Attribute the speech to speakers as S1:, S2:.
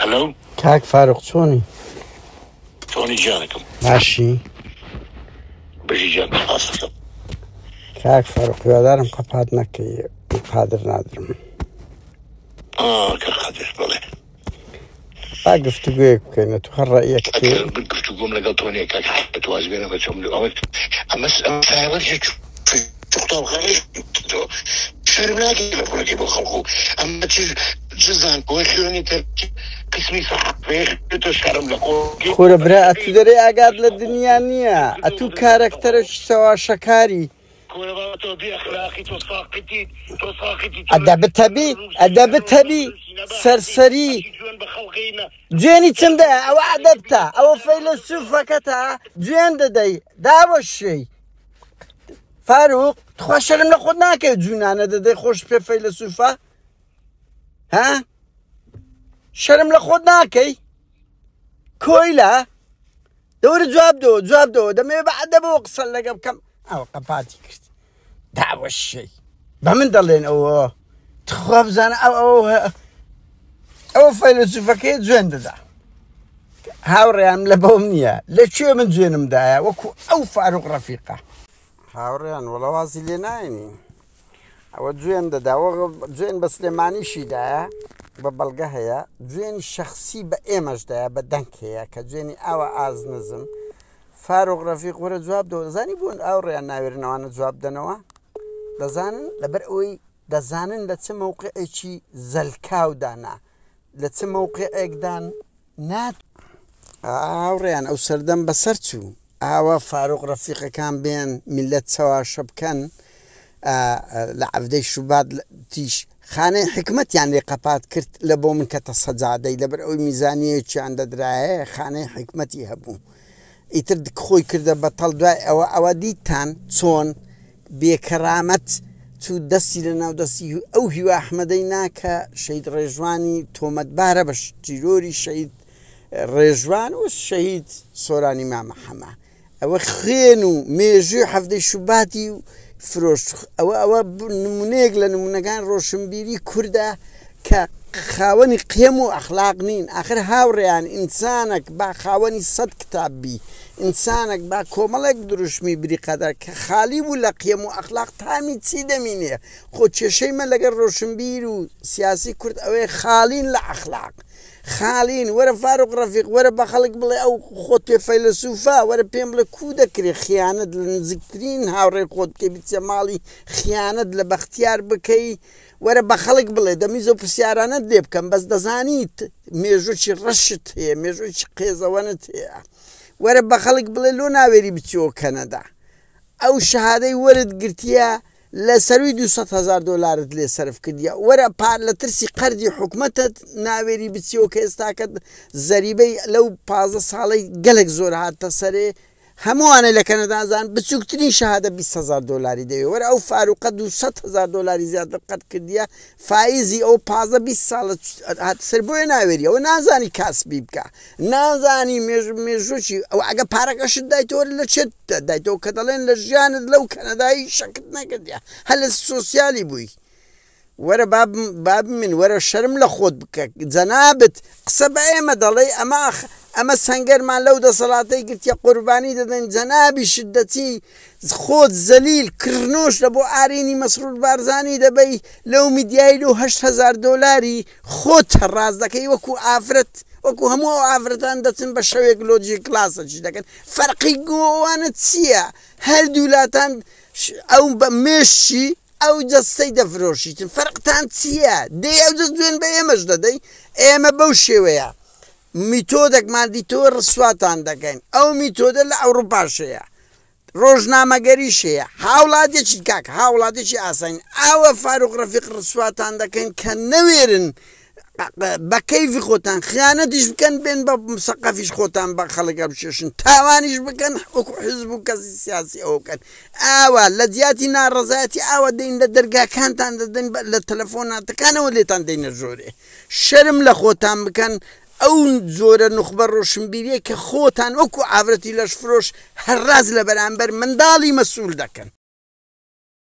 S1: هەلۆ.
S2: کاک فاروق چۆنی؟
S1: چۆنی گیانەکەم؟
S2: باشی؟
S1: بژی گیان سپاست دەکەم.
S2: کاک فاروق هیوادارم قەپات نەکەی من قادر نادرم.
S1: ئا کاک قادر بەڵێ.
S2: با گفتوگۆیەک بکەین ئەتوو هەر ڕەئیەکت
S1: ئەگەر
S2: هەیە.
S1: من گفتوگۆم لەگەڵ تۆ نییە کاک حەمەد واز بێنە بەچۆم ئەوە ئەمە ئەمە سایڵەتێکی قوتابخانەی تۆ شەرم ناکەی لە کوڕەکەی بۆ خەڵک و ئەمە چ چ زانکۆی خوێنی تر قسمی سەحافەیە خوێنی تۆ شەرم لە خۆ
S2: کورە برا ئەتوو دەرێ ئاگات لە دنیا نییە ئەتوو کارەکتەرەکی چەواشەکاری.
S1: کورە بابە تۆ بێ ئەخلاقی تۆ ساقیتیت تۆ ساقیتی تۆ
S2: ئەدە بتەبی ئەدە بتەبی سەرسەری جوێنی چم دایە ئەوە ئەدەبتە ئەوە فەیلەسوفەکەتە جوێن دەدەی داوەشێی فاروق تخوا شەرم لە خۆت ناکەی جوونانە دەدەی خۆش پێ فەیلەسوفە ها شەرم لە خۆت ناکەی کۆیلە دەوەرە جواب دەوە جواب دەوە دەمەوێ بە ئەدەبەوە قسە لەگە بکەم ئەوە قەپاتی کرد داوەشەی بە من دەڵێن ئەوە تخوا بزانە ئەو ئەو ئەوە فەیلەسوفەکەی جوێن دەدا هاوڕێیان لە بەوم نییە لە کوێ من جوێنم دایە وەکو ئەو فاروق ڕەفیقە هاوڕێیان وەڵا وازی لێ ناینین ئەوە جوێن دەدا جوێن بە سلێمانیشی دایە بە بەڵگە هەیە جوێنی شخصی بە ئێمەش دایە بە دەنگ هەیە کە جوێنی ئاوا ئاز نزم فاروق ڕەفیق وەرە جواب دەوە دەزانی بوون ئاوڕیان ناوێرنەوانە جواب دەنەوە دەزانن لەبەر ئەوەی دەزانن لە چ مەوقعێکی زەلکاودانا لە چ مەوقعێکدان نات هاوڕێیان ئەو سەردەم بەسەر چوو ئاوا فاروق ڕەفیقەکان بێن میللەت چەواشە بکەن لە عەڤدەی شوبات تیش خانەی حیکمەتیان لێ قەپات کرد لە بۆ من کەتە سەجادەی لەبەر ئەوەی میزانیەیەکیان دەدرایە خانەی حیکمەتی هەبوو ئیتر خۆی کردە بەتەڵ دوای ئەوە ئەوە دیتتان چۆن بێکەرامەت چوو دەستی لە ناو دەستی ئەو هیوا ئەحمەدەی نا کە شەهید ڕێژوانی تۆمەتبارە بە تیرۆری شەهید ڕێژوان و شەهید سۆرانی مامە حەمە ئەوە خوێن و مێژووی حەفتەی شوباتی و فرۆشت ئەوە ئەوە نمونەیەک لە نمونەکان ڕۆشنبیری کوردە کە خاوەنی قیەم و ئەخلاق نین ئاخر هاوڕێیان ئینسانەک با خاوەنی سەت کتاب بی ئینسانەک با کۆمەڵێک دروشمی بریقەدار کە خالی بوو لە قیەم و ئەخلاق تامی چی دەمینێ خۆ کێشەی مە لەگەڵ ڕۆشنبیر و سیاسی کورد ئەوەیە خالین لە ئەخلاق خالین وەرە فاروق ڕەفیق وەرە بە خەڵک بڵێ ئەو خۆت پێ فەیلەسوفە وەرە پێم بڵێ کوو دەکرێ خیانەت لە نزیکترین هاوڕێی خۆت بکەی بچیە ماڵی خیانەت لە بەختیار بکەی وەرە بە خەڵک بڵێ دەمویست ئەو پرسیارانەت لێ بکەم بەس دەزانیت مێژووکی ڕەشت هەیە مێژووکی قێزەوەنت هەیە وەرە بە خەڵک بڵێ لۆ ناوێری بچیەوە کەنەدا ئەو شەهادەی وەرت گرتیە لە سەروی 200 هەزار دۆلارت لێ سەرف کردیە وەرە پار لە ترسی قەرزی حکومەتت ناوێری بچیەوە کە ئێستاکە زەریبەی لەو 15 ساڵەی گەلک زۆر هاتە سەرێ هەمووانە لە کەنەدا ئەزانن بچوکترین شەهادە 20 هەزار دۆلاری دەوێ وەرە ئەو فاروقە 200 هەزار دۆلاری زیاتر قەرد کردیە فایزی ئەو 15 20 ساڵە هاتە سەر بۆیە ناوێری ئەوە نازانی کاسبی بکە نازانی مێژ مێژووچی ئەو ئەگە پارەکەشت دایتەوە لە چێت دایتەوە کە دەڵێن لە ژیانت لەو کەنەدایی شەکت نەکردیە هەر لە سۆسیالی بووی وەرە باب من وەرە شەرم لە خۆت بکە جەنابت قسە بە ئێمە دەڵێی ئەمە ئەمە سەنگەرمان لەو دەسەڵاتەی گرتیە قوربانی دەدەین جەنابیشت دەچی خۆت زەلیل کڕنۆش لە بۆ ئارینی مەسرور بارزانی دەبەی لەو میدیای لەو 8هزار دۆلاری خۆت ڕاست دەکەی وەکو ئافرەت وەکو هەموو ئەو ئافرەتان دەچن بە شەوێک لۆجی کلاسەکی دەکەن فەرقی گۆوانە چییە هەردوولاتان ئەو بە مێشی ئەو جەستەی دەفرۆشیتن فەرقتان چییە؟ دەی ئەو جەست دوێن بە ئێمەش دەدەی ئێمە بەو شێوەیە میتۆدەکمان دیتەوە ڕسواتان دەکەین ئەو میتۆدە لە ئەوڕوپاش هەیە ڕۆژنامەگەریش هەیە هاوڵاتیەکی کاک هاوڵاتیەکی ئاسایین ئاوە فاروق ڕەفیق ڕسواتان دەکەین کە نەوێرن بە کەیفی خۆتان خیانەتیش بکەن بێن بە مسەقەفیش خۆتان بە خەڵک هەڵبکێشن تاوانیش بکەن وەکو حزب و کەسی سیاسی ئەوە بکەن ئاوا لە جیاتی ناڕەزایەتی ئاوا دەین لە دەرگاکانتان دەدەن لە تەلەفۆناتەکانەوە لێتان دەینە ژۆرێ شەرم لە خۆتان بکەن ئەو جۆرە نوخبە ڕۆشنبیریە کە خۆتان وەکو ئاڤرەتی لەشفرۆش هەرراز لە بەرامبەر منداڵی مەسول دەکەن.